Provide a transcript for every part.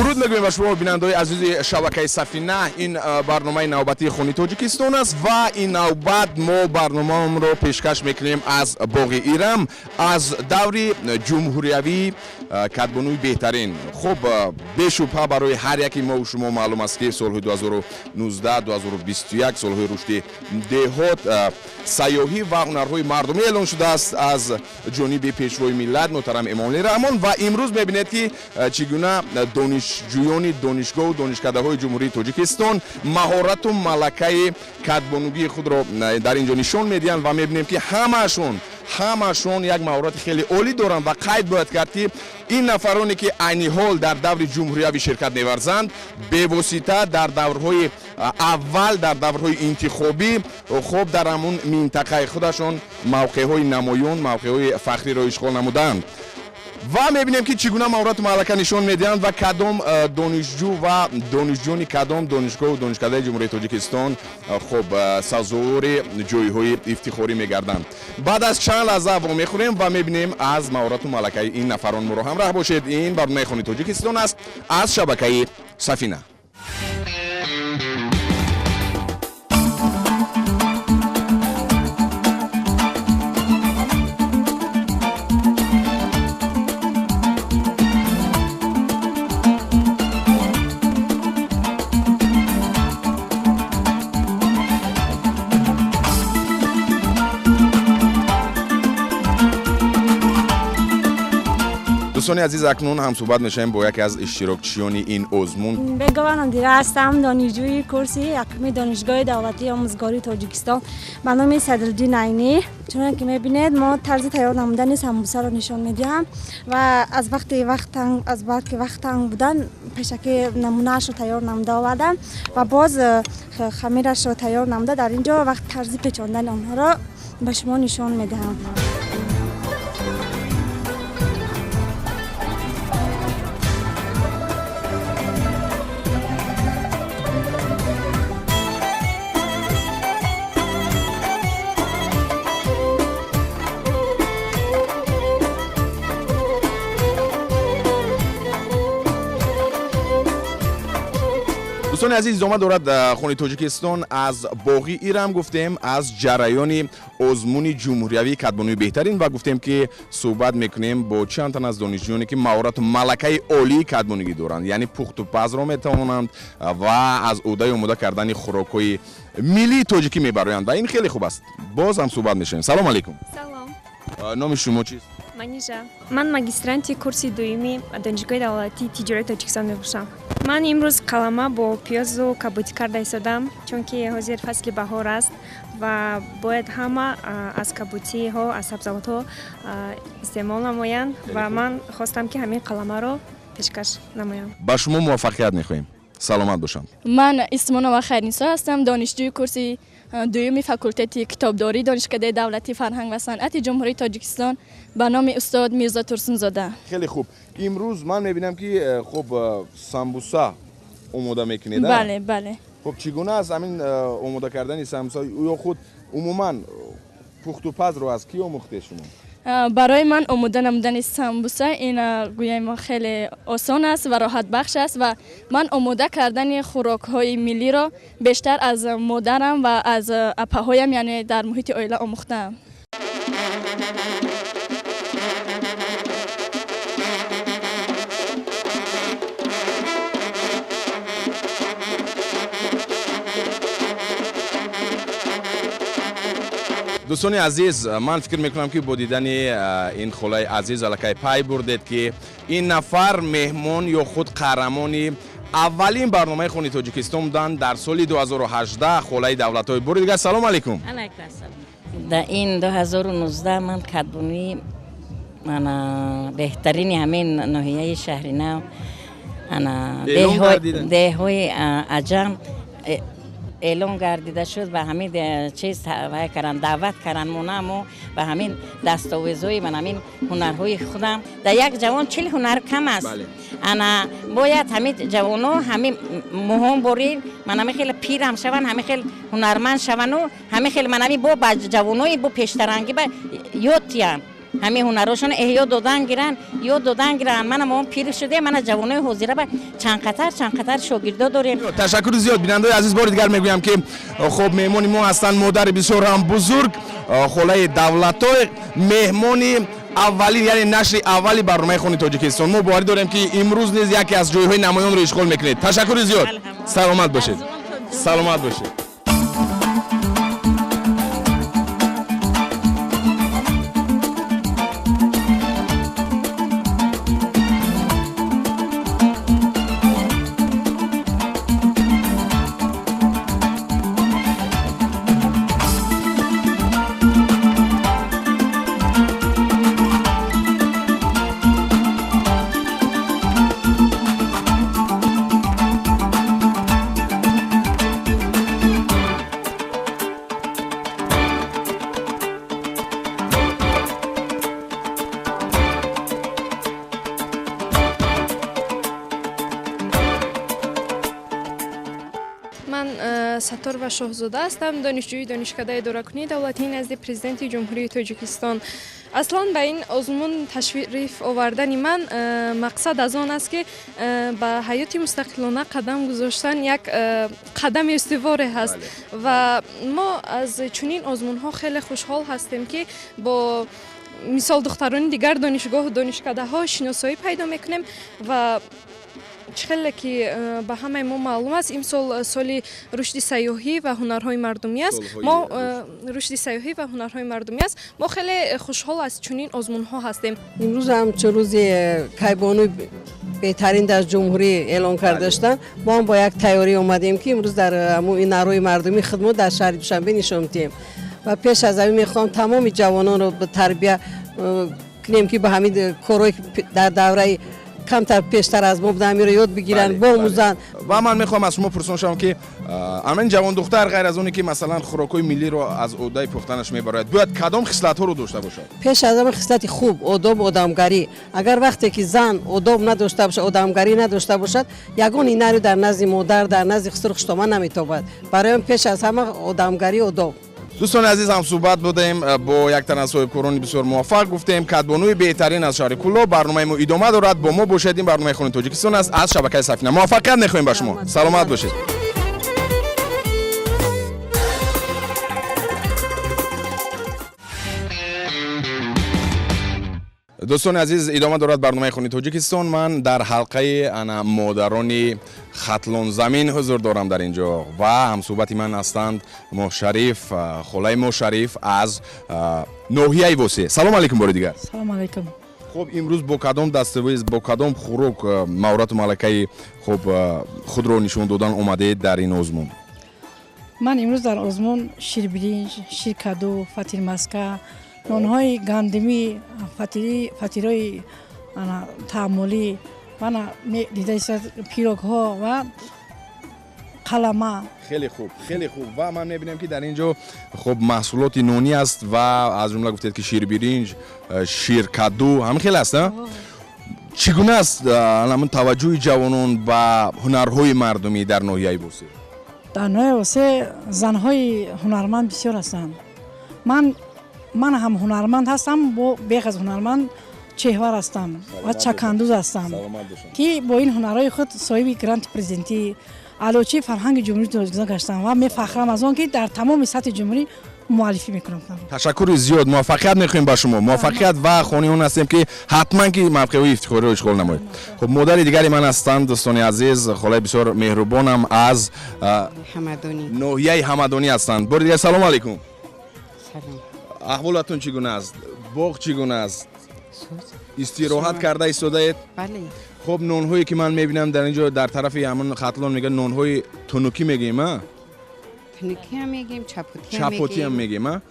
Дуруд мегӯем ба шумо, бинандаҳои азизи шабакаи Сафина. Ин барномаи навбатии Хони Тоҷикистон аст ва ин навбат мо барномаамонро пешкаш мекунем аз боғи Ирам, аз даври ҷумҳуриявии кадбонуи беҳтарин. Хуб, бешубҳа барои ҳар яки мову шумо маълум аст, ки солҳои 2019-2021 солҳои рушди деҳот, сайёҳӣ ва ҳунарҳои мардумӣ эълон шудааст аз ҷониби пешвои миллат муҳтарам Эмомалӣ Раҳмон. Ва имрӯз мебинед, ки чӣ гуна донишҷӯёни донишгоҳу донишкадаҳои Ҷумҳурии Тоҷикистон маҳорату малакаи кадбонугии худро дар ин ҷо нишон медиҳанд ва мебинем, ки ҳамаашон як маҳорати хеле олӣ доранд. Ва қайд бояд кард, ки ин нафароне, ки айни ҳол дар даври ҷумҳуриявӣ ширкат меварзанд, бевосита дар даврҳои аввал, дар даврҳои интихобӣ, хуб, дар ҳамун минтақаи худашон мавқеъҳои намоён, мавқеъҳои фахриро ишғол намуданд. Ва мебинем, ки чӣ гуна маҳорату малака нишон медиҳанд ва кадом донишҷӯ ва донишҷӯёни кадом донишгоҳу донишкадаи Ҷумҳурии Тоҷикистон, хуб, сазовори ҷойҳои ифтихорӣ мегарданд. Баъд аз чанд лаҳза вомехӯрем ва мебинем аз маҳорату малакаи ин нафарон. Моро ҳамраҳ бошед. Ин барномаи Хони Тоҷикистон аст аз шабакаи Сафина. Дӯстони азиз, акнун ҳамсӯҳбат мешавем бо яке аз иштирокчиёни ин озмун. Бегова Нодира ҳастам, донишҷӯи курси якуми Донишгоҳи давлатии омӯзгории Тоҷикистон ба номи Садриддин Айнӣ. Чунон ки мебинед, мо тарзи тайёр намудани самбусаро нишон медиҳам ва аз вақти вақт танг, аз барки вақт танг будан, пешакӣ намунаашро тайёр намуда овардам ва боз хамирашро тайёр намуда дар ин ҷо вақт тарзи печондани онҳоро ба шумо нишон медиҳам. Дӯстони азиз, идома дорад Хони Тоҷикистон аз боғи Ирам. Гуфтем, аз ҷараёни озмуни ҷумҳуриявии кадбонуи беҳтарин ва гуфтем, ки суҳбат мекунем бо чанд тан аз донишҷӯёне, ки маҳорату малакаи олии кадбонугӣ доранд, яъне пухтупазро метавонанд ва аз ӯҳдаи омода кардани хӯрокҳои миллии тоҷикӣ мебароянд ва ин хеле хуб аст. Боз ҳам суҳбат мешавем. Салом алейкум. Салом. Номи шумо чист? Манижа. Ман магистранти курси дуюми Донишгоҳи давлатии тиҷорати Тоҷикистон мебошам. Ман имрӯз қалама бо пиёзу кабутӣ карда истодам, чунки ҳозир фасли баҳор аст ва бояд ҳама аз кабутиҳо, аз сабзавотҳо истеъмол намоянд ва ман хостам, ки ҳамин қаламаро пешкаш намоям. Ба шумо муваффақият мехоҳем, саломат бошанд. Ман Исмонова Хайрнисо ҳастам, донишҷӯи курси дуюми факултети китобдории Донишкадаи давлатии фарҳанг ва санъати Ҷумҳурии Тоҷикистон ба номи устод Мирзо Турсунзода. Хеле хуб. Имрӯз ман мебинам, ки хуб, самбуса омода мекунед. Бале. Хуб, чӣ гуна аст ҳамин омода кардани самбуса ё худ умуман пухтупазро аз кӣ омӯхтед шумо? Барои ман омода намудани самбуса ин, гӯем, хеле осон аст ва роҳатбахш аст ва ман омода кардани хӯрокҳои миллиро бештар аз модарам ва аз апаҳоям, яъне дар муҳити оила омӯхтаам. Дӯстони азиз, ман фикр мекунам, ки бо дидани ин холаи азиз аллакай пай бурдед, ки ин нафар меҳмон ё худ қаҳрамони аввалин барномаи Хони Тоҷикистон буданд дар соли 2018, холаи Давлатҳои. Бори дигар салом алейкум. Дар ин 2019 ман кадбонуи беҳтарини ҳамин ноҳияи Шаҳри Нав, деҳҳои Аҷам эълон гардида шуд ва ҳамин чиз вай кардан, даъват кардан монамо ба ҳамин дастовезҳои ман, ҳамин ҳунарҳои худам. Дар як ҷавон 40 ҳунар кам аст. Ана бояд ҳамин ҷавоно ҳамин муҳом борин, ман ҳамин хеле пирам шаванд, ҳамин хел ҳунарманд шаванду ҳамин хел ман ҳамин бо ба ҷавонои бо пештарангӣ ба ёд тиям. Ҳамин ҳунарҳошон эҳё додан гиранд, ёд додан гиранд. Мана мо пир шудем, мана ҷавонои ҳозира ба чанд қатар шогирдо дорем. Ташаккури зиёд, бинандаои азиз. Бори дигар мегӯям, ки хуб, меҳмони мо ҳастанд модари бисёр ҳам бузург, холаи Давлатой, меҳмони аввалин, яъне нашри аввали барномаи Хони Тоҷикистон. Мо боварӣ дорем, ки имрӯз низ яке аз ҷойҳои намоёнро ишғол мекунед. Ташаккури зиёд, саломат бошед, саломат бошед. Ман Саттор ва Шоҳзода ҳастам, донишҷӯи Донишкадаи идоракунии давлатии назди Президенти Ҷумҳурии Тоҷикистон. Аслан ба ин озмун ташриф овардани ман мақсад аз он аст, ки ба ҳаёти мустақилона қадам гузоштан як қадами устуворе ҳаст ва мо аз чунин озмунҳо хеле хушҳол ҳастем, ки бо мисол духтарони дигар донишгоҳу донишкадаҳо шиносоӣ пайдо мекунем. Ва чӣ хеле ки ба ҳамаи мо маълум аст, имсол соли рушди сайёҳӣ ва ҳунарҳои мардумӣ аст. Мо рушди сайёҳӣ ва ҳунарҳои мардумӣ аст. Мо хеле хушҳол аз чунин озмунҳо ҳастем. Имрӯз ҳамчун рӯзи кайбонуи беҳтарин дар ҷумҳурӣ эълон карда шуданд, мо ҳам бо як тайёрӣ омадем, ки имрӯз дар ҳунарҳои мардумии худмо дар шаҳри Душанбе нишон медиҳем. Ва пеш аз ҳамин мехоҳам тамоми ҷавононро тарбия кунем, ки ба ҳамин корҳое дар давраи камтар пештар аз мо буда, ҳаминро ёд бигиранд, биомӯзанд. Ва ман мехоҳам аз шумо пурсон шавам, ки ҳамин ҷавондухтар, ғайр аз оне ки масалан хӯрокҳои миллиро аз уҳдаи пухтанаш мебарояд, бояд кадом хислатҳоро дошта бошад? Пеш аз ҳама хислати хуб, одоб, одамгарӣ. Агар вақте ки зан одоб надошта бошад, одамгарӣ надошта бошад, ягон ҳунаре дар назди модар, дар назди хусур хуштома наметобад. Барои он пеш аз ҳама одамгарӣ, одоб. Дӯстони азиз, ҳамсӯҳбат будем бо як тан аз соҳибкорони бисёр муваффақ, гуфтем, кадбонуи беҳтарин аз шаҳри Кӯлоб. Барномаи мо идома дорад, бо мо бошед. Ин барномаи Хони Тоҷикистон аст аз шабакаи Сафина. Муваффақият мехоҳем ба шумо, саломат бошед. Дӯстони азиз, идома дорад барномаи Хони Тоҷикистон. Ман дар ҳалқаи ана модарони Хатлонзамин ҳузур дорам дар ин ҷо ва ҳамсӯҳбати ман ҳастанд Мошариф, холаи Мошариф аз ноҳияи Восе. Салом алейкум бори дигар. Салом алейкум. Хуб, имрӯз бо кадом дастовез, бо кадом хӯрок маҳорату малакаи хуб худро нишон додан омадед дар ин озмун? Ман имрӯз дар озмун ширбиринҷ, ширкаду, фатирмаска, нонҳои гандумӣ, фатирои таъмулӣ, мана дида, пирогҳо ва қалама. Хеле хуб, хеле хуб. Ва ман мебинам, ки дар ин ҷо хуб маҳсулоти нонӣ аст ва аз ҷумла гуфтед, ки ширбиринҷ, ширкаду, ҳамин хел аст. Чӣ гуна аст ҳамин таваҷҷӯҳи ҷавонон ба ҳунарҳои мардумӣ дар ноҳияи Восе? Дар ноҳияи Восе занҳои ҳунарманд бисёр ҳастанд. Ман ҳам ҳунарманд ҳастам, бо беғ аз ҳунарманд чеҳвар ҳастам ва чакандӯз ҳастам, ки бо ин ҳунарҳои худ соҳиби гранти президентӣ, аълочии фарҳанги Ҷумҳурии Тоҷикистон гаштам ва мефахрам аз он, ки дар тамоми сатҳи ҷумҳурӣ муаллифӣ мекунам. Ташаккури зиёд, муваффақият мехоҳем ба шумо, муваффақият ва хоҳони он ҳастем, ки ҳатман ки мавқеъҳои ифтихориро ишғол намоед. Хуб, модари дигари ман ҳастанд, дӯстони азиз, холаи бисёр меҳрубонам аз ноҳияи Ҳамадонӣ ҳастанд. Бори дигар салому алайкум. Аҳволатон чӣ гуна аст? Боғ чӣ гуна аст? Истироҳат карда истодаед? Хуб, нонҳое ки ман мебинам дар ин ҷо, дар тарафи ҳамон Хатлон мегӯянд, нонҳои тунукӣ мегӯем, а? Тунукиам мегӯем, чапотиам мегӯем, а?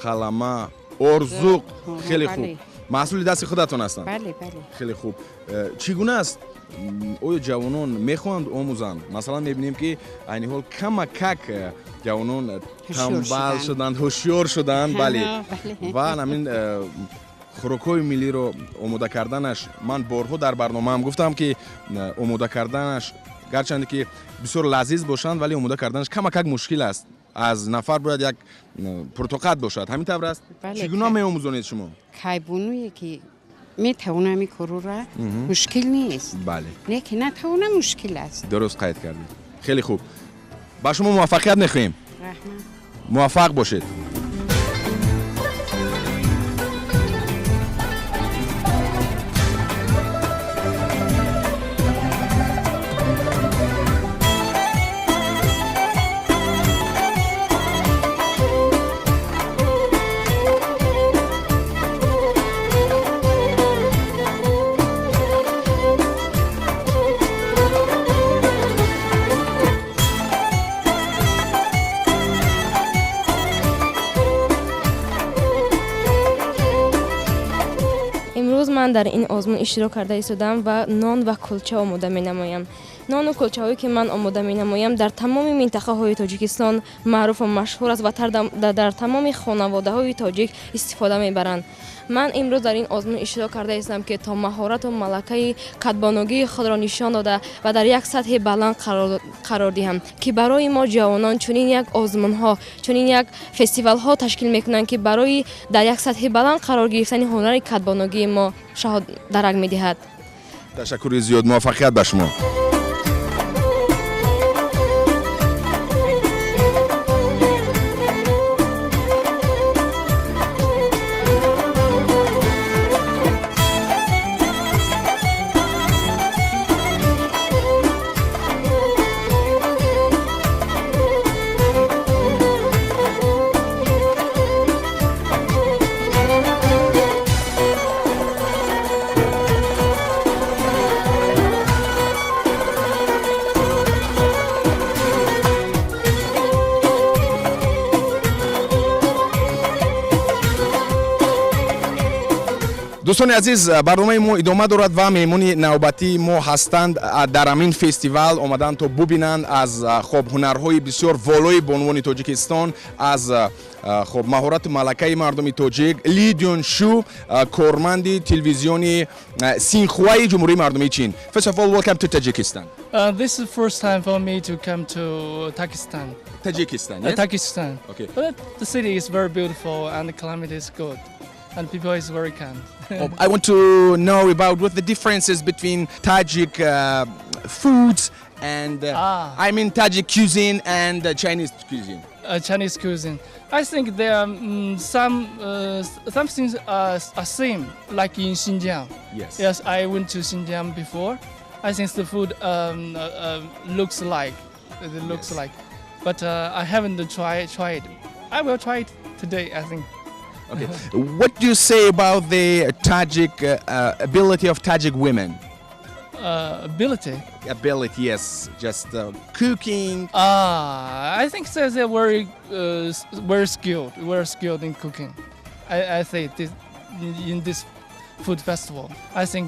Қалама, орзуқ. Хеле хуб, маҳсули дасти худатон ҳастанд? Хеле хуб. Чӣ гуна аст, оё ҷавонон мехоҳанд омӯзанд? Масалан, мебинем, ки айни ҳол камакак ҷавонон тамбал шуданд, ҳушёр шуданд, бале. Ва ҳамин хӯрокҳои миллиро омода карданаш, ман борҳо дар барномаам гуфтам, ки омода карданаш, гарчанде ки бисёр лазиз бошанд, вале омода карданаш камакак мушкил аст. Аз нафар бояд як пуртоқат бошад, ҳамин тавр аст? Чӣ гуна меомӯзонед шумо? Кайбонуе ки метавонам ин корро, мушкил нест. Бале. Не ки натавонам, мушкил аст. Дуруст қайд кардед. Хеле хуб, ба шумо муваффақият мехоҳем. Раҳмат. Муваффақ бошед. Имрӯз ман дар ин озмун иштирок карда истодам ва нон ва кулча омода менамоям. Нону кулчаҳое ки ман омода менамоям, дар тамоми минтақаҳои Тоҷикистон маъруфу машҳур аст ва дар тамоми хонаводаҳои тоҷик истифода мебаранд. Ман имрӯз дар ин озмун иштирок карда истам, ки то маҳорату малакаи кадбонугии худро нишон дода ва дар як сатҳи баланд қарор диҳам, ки барои мо ҷавонон чунин як озмунҳо, чунин як фестивалҳо ташкил мекунанд, ки барои дар як сатҳи баланд қарор гирифтани ҳунари кадбонугии мо шаҳод дарак медиҳад. Ташаккури зиёд, муваффақият ба шумо. Дӯстони азиз, барномаи мо идома дорад ва меҳмони навбатии мо ҳастанд. Дар ҳамин фестивал омаданд, то бубинанд аз хоб ҳунарҳои бисёр волои бонувони Тоҷикистон, аз хоб маҳорату малакаи мардуми тоҷик. Лидюн Шу, корманди телевизиони Синхуаи Ҷумҳурии Мардумии Чин. First of all, welcome to Tajikistan. This is the first time for me to come to Tajikistan. Tajikistan, yes? Tajikistan. Okay. But the city is very beautiful and the climate is good. And people is very kind. I want to know about what the differences between Tajik foods and I mean Tajik cuisine and Chinese cuisine. Chinese cuisine. I think there are some things are same like in Xinjiang. Yes. Yes, I went to Xinjiang before. I think the food looks like it looks like, but I haven't tried. I will try it today, I think. Okay. What do you say about the Tajik ability of Tajik women? Ability. Ability, yes, just cooking. Ah, I think they're very skilled, very skilled in cooking. I say this in this food festival. I think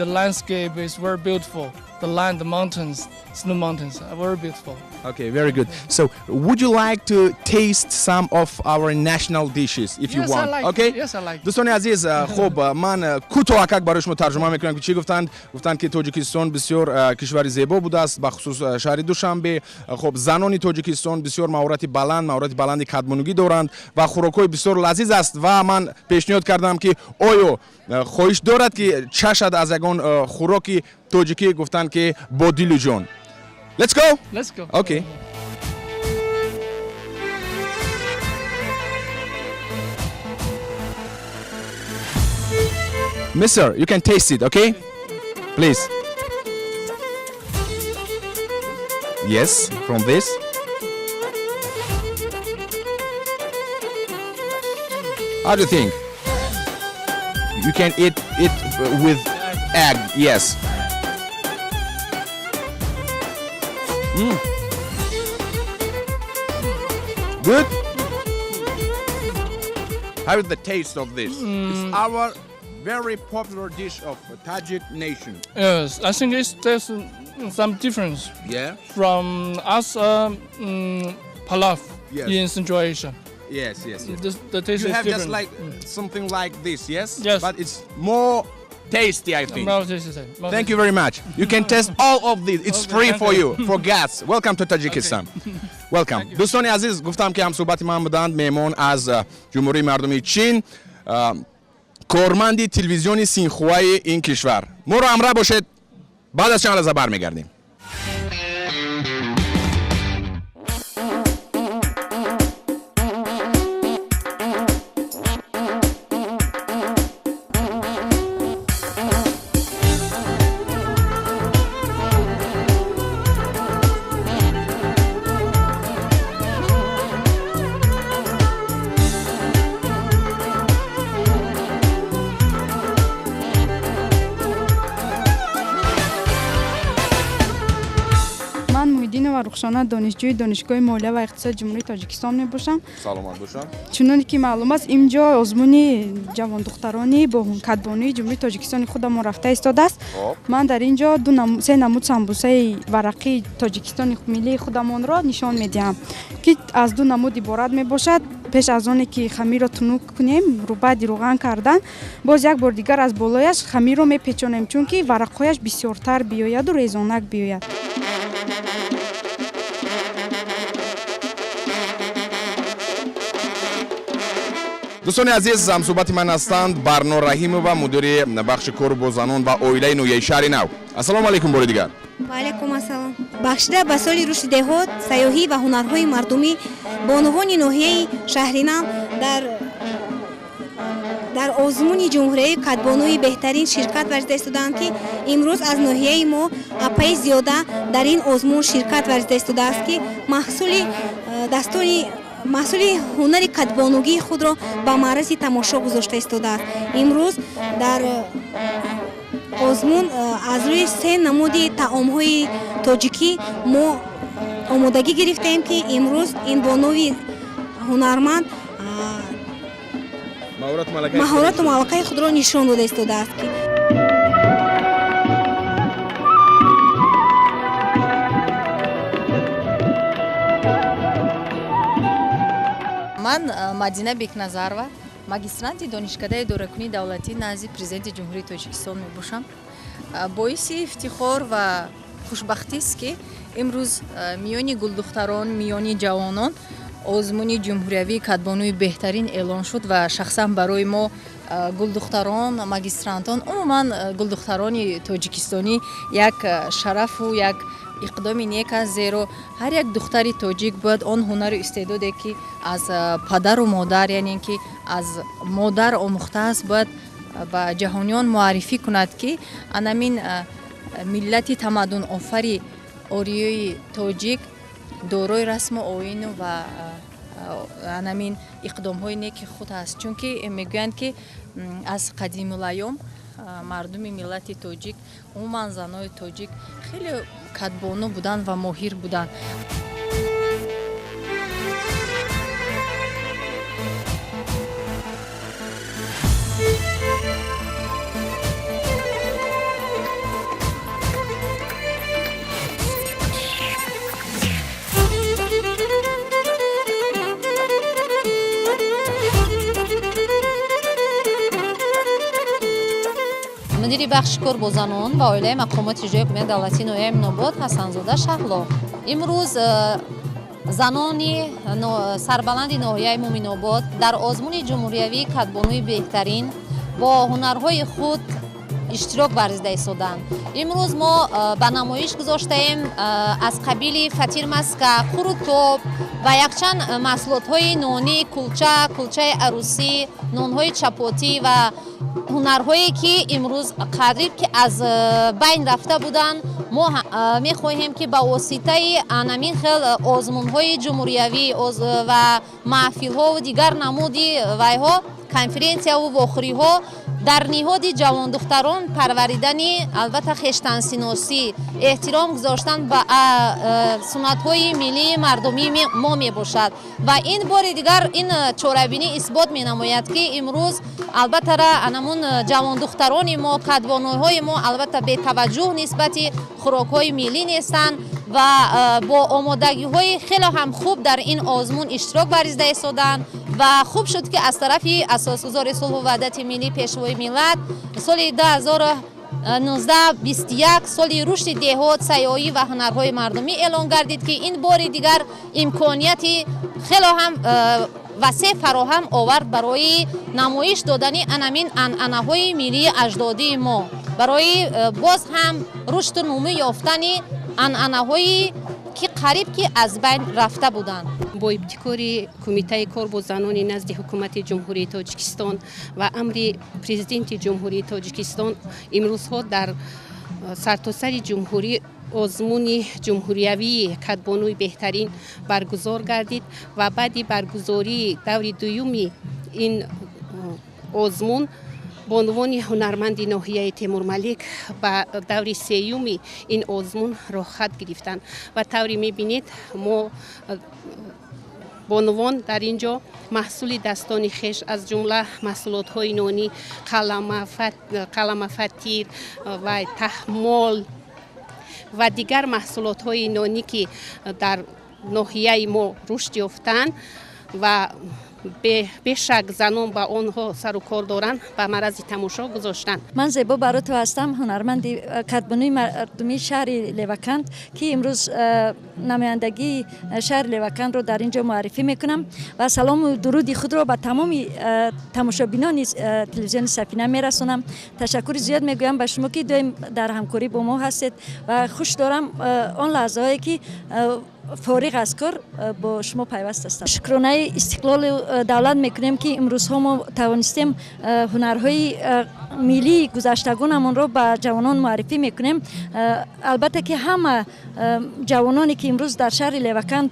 the landscape is very beautiful. The land, the mountains, snow mountains are very beautiful. Okay, very good. So, would you like to taste some of our national dishes if you Yes, I want? like. Okay? Yes, I like. Дӯстони азиз, хуб, ман кӯтоҳакак барои шумо тарҷума мекунам, ки чӣ гуфтанд. Гуфтанд, ки Тоҷикистон бисёр кишвари зебо будааст, бахусус шаҳри Душанбе. Хуб, занони Тоҷикистон бисёр маҳорати баланди кадбонугӣ доранд ва хӯрокҳои бисёр лазиз аст. Ва ман пешниҳод кардам, ки оё хоҳиш дорад, ки чашад аз ягон хӯроки тоҷикӣ. Гуфтанд, ки бо дилу ҷон. Let's go. Let's go. Okay. Mister, you can taste it, okay? Please. Yes, from this. How do you think? You can eat it with egg, yes. Good? How is the taste of this? It's our very popular dish of Tajik nation. Yes, I think there's some difference from us pilaf in Central Asia. Yes. The taste You is have different. just like something like this, yes? Yes. But it's more Tasty, I think. Most tasty. Most Thank you very much. You can test all of these. It's Okay, free thank for you. you, for guests. Welcome to Tajikistan. Welcome. Дӯстони азиз, гуфтам ки ҳамсӯҳбати ман буданд меҳмон аз Ҷумҳурии Мардумии Чин, корманди телевизиони Синхуаи ин кишвар. Моро ҳамроҳ бошед, баъд аз чанд лаҳза бармегардем. Ман Муҳиддинова Рухшона, донишҷӯи Донишгоҳи молия ва иқтисоди Ҷумҳурии Тоҷикистон мебошам. Саломат бошам. Чуноне ки маълум аст, инҷо озмуни ҷавондухтарони бо кадбонуи Ҷумҳурии Тоҷикистони худамон рафта истодааст. Ман дар ин ҷо се намуд самбусаи варақии Тоҷикистони миллии худамонро нишон медиҳам, ки аз ду намуд иборат мебошад. Пеш аз оне ки хамирро тунук кунем, баъди рӯған кардан, боз як бор дигар аз болояш хамирро мепечонем, чунки варақҳояш бисёртар биёяду резонак биёяд. Дӯстони азиз, ҳамсӯҳбати ман ҳастанд Барно Раҳимова, мудири бахши кор бо занон ва оилаи ноҳияи Шаҳри Нав. Ассалому алайкум бори дигар. Ва алайкум ассалом. Бахшида ба соли рушди деҳот, сайёҳӣ ва ҳунарҳои мардумӣ, бонувони ноҳияи Шаҳри Нав дар озмуни ҷумҳуриявии кадбонуи беҳтарин ширкат варзида истодаанд, ки имрӯз аз ноҳияи мо апаи Зиёда дар ин озмун ширкат варзида истодааст, ки маҳсули дастони маҳсули ҳунари кадбонугии худро ба маързи тамошо гузошта истодааст. Имрӯз дар озмун аз рӯи се намуди таомҳои тоҷикӣ мо омодагӣ гирифтаем, ки имрӯз ин бонуи ҳунарманд маҳорату малакаи худро нишон дода истодааст, ки Ман Мадина Бекназарова, магистранти Донишкадаи идоракунии давлатӣ назди Президенти Ҷумҳурии Тоҷикистон мебошам. Боиси ифтихор ва хушбахтист, ки имрӯз миёни гулдухтарон, миёни ҷавонон озмуни ҷумҳуриявии кадбонуи беҳтарин эълон шуд ва шахсан барои мо гулдухтарон, магистрантон, умуман гулдухтарони тоҷикистонӣ як шарафу як иқдоми нек аст, зеро ҳар як духтари тоҷик бояд он ҳунару истеъдоде, ки аз падару модар, яъне ки аз модар омӯхтааст, бояд ба ҷаҳониён муаррифӣ кунад, ки анамин миллати тамаддунофари ориёи тоҷик дорои расму оину ва анамин иқдомҳои неки худ аст. Чунки мегӯянд, ки аз қадимулайём мардуми миллати тоҷик, умуман занои тоҷик хеле кадбону буданд ва моҳир буданд. Мудири бахши кор бо занон ва оилаи мақомоти иҷроияи ҳокимияти давлатии ноҳияи Мӯминобод Ҳасанзода Шаҳло. Имрӯз занони сарбаланди ноҳияи Мӯминобод дар озмуни ҷумҳуриявии кадбонуи беҳтарин бо ҳунарҳои худ иштирок варзида истоданд. Имрӯз мо ба намоиш гузоштаем аз қабили фатирмаска, қурутоб ва якчанд маҳсулотҳои нонӣ, кулча, кулчаи арӯсӣ, нонҳои чапотӣ ва ҳунарҳое, ки имрӯз қариб ки аз байн рафта буданд. Мо мехоҳем, ки ба воситаи анамин хел озмунҳои ҷумҳуриявӣ ва маҳфилҳову дигар намуди вайҳо, конференсияву вохӯриҳо дар ниҳоди ҷавондухтарон парваридани албатта хештансиносӣ, эҳтиром гузоштан ба суннатҳои миллии мардумии мо мебошад. Ва ин бори дигар ин чорабинӣ исбот менамояд, ки имрӯз албаттара анамун ҷавондухтарони мо, кадбонуҳои мо албатта бетаваҷҷӯҳ нисбати хӯрокҳои миллӣ нестанд ва бо омодагиҳои хеле ҳам хуб дар ин озмун иштирок варзида истоданд. Ва хуб шуд, ки аз тарафи асосгузори сулҳу ваҳдати миллӣ, Пешвои миллат, соли 2019-21 соли рушди деҳот, сайёҳӣ ва ҳунарҳои мардумӣ эълон гардид, ки ин бори дигар имконияти хело ҳам васеъ фароҳам овард барои намоиш додани анамин анъанаҳои миллии аҷдодии мо, барои боз ҳам рушду нумӯ ёфтани анъанаҳое ки қариб ки аз байн рафта буданд. Бо ибтикори Кумитаи кор бо занони назди Ҳукумати Ҷумҳурии Тоҷикистон ва амри Президенти Ҷумҳурии Тоҷикистон имрӯзҳо дар сартосари ҷумҳурӣ озмуни ҷумҳуриявии кадбонуи беҳтарин баргузор гардид ва баъди баргузории даври дуюми ин озмун бонувони ҳунарманди ноҳияи Темурмалик ба даври сеюми ин озмун роҳхат гирифтанд. Ва тавре мебинед, мо бонувон дар ин ҷо маҳсули дастони хеш, аз ҷумла маҳсулотҳои нонӣ, қаламафатир ва таҳмол ва дигар маҳсулотҳои нонӣ, ки дар ноҳияи мо рушд ёфтанд ва бешак занон ба онҳо сару кор доранд, ба марази тамошо гузоштанд. Ман Зебо Баротова ҳастам, ҳунарманди кадбонуи мардумии шаҳри Леваканд, ки имрӯз намояндагии шаҳри Левакандро дар ин ҷо муаррифӣ мекунам ва салому дуруди худро ба тамоми тамошобинони телевизиони Сафина мерасонам. Ташаккури зиёд мегӯям ба шумо, ки доим дар ҳамкорӣ бо мо ҳастед, ва хуш дорам он лаҳзаҳое, ки фориғ аз кор бо шумо пайваст ҳастам. Шукронаи истиқлоли давлат мекунем, ки имрӯзҳо мо тавонистем ҳунарҳои миллии гузаштагонамонро ба ҷавонон муаррифӣ мекунем. Албатта ки ҳама ҷавононе, ки имрӯз дар шаҳри Леваканд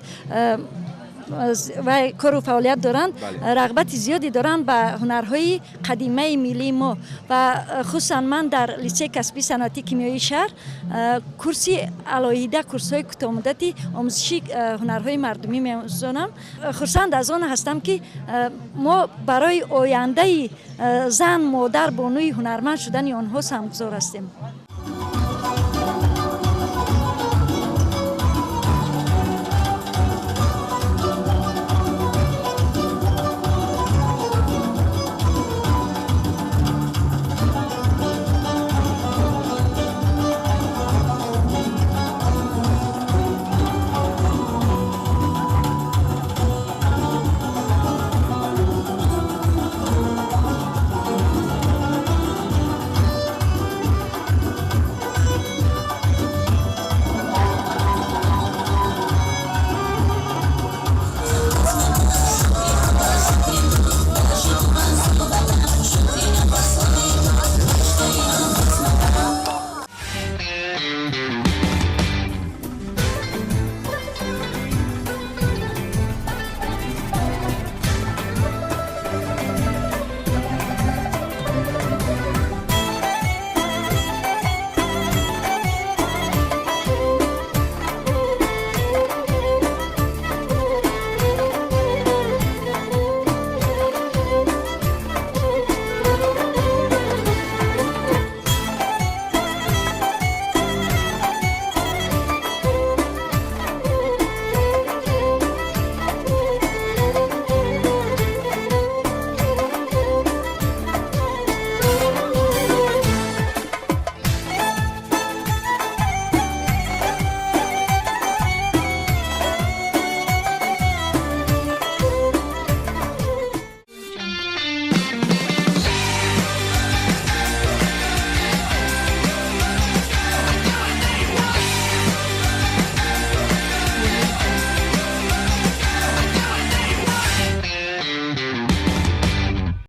ва кору фаъолият доранд, рағбати зиёде доранд ба ҳунарҳои қадимаи миллии мо. Ва хусусан ман дар литсеи касбии саноатии кимиёии шаҳр курси алоҳида, курсҳои кӯтоҳмуддати омӯзиши ҳунарҳои мардумӣ меомӯзонам. Хурсанд аз он ҳастам, ки мо барои ояндаи зан, модар, бонуи ҳунарманд шудани онҳо саҳмгузор ҳастем.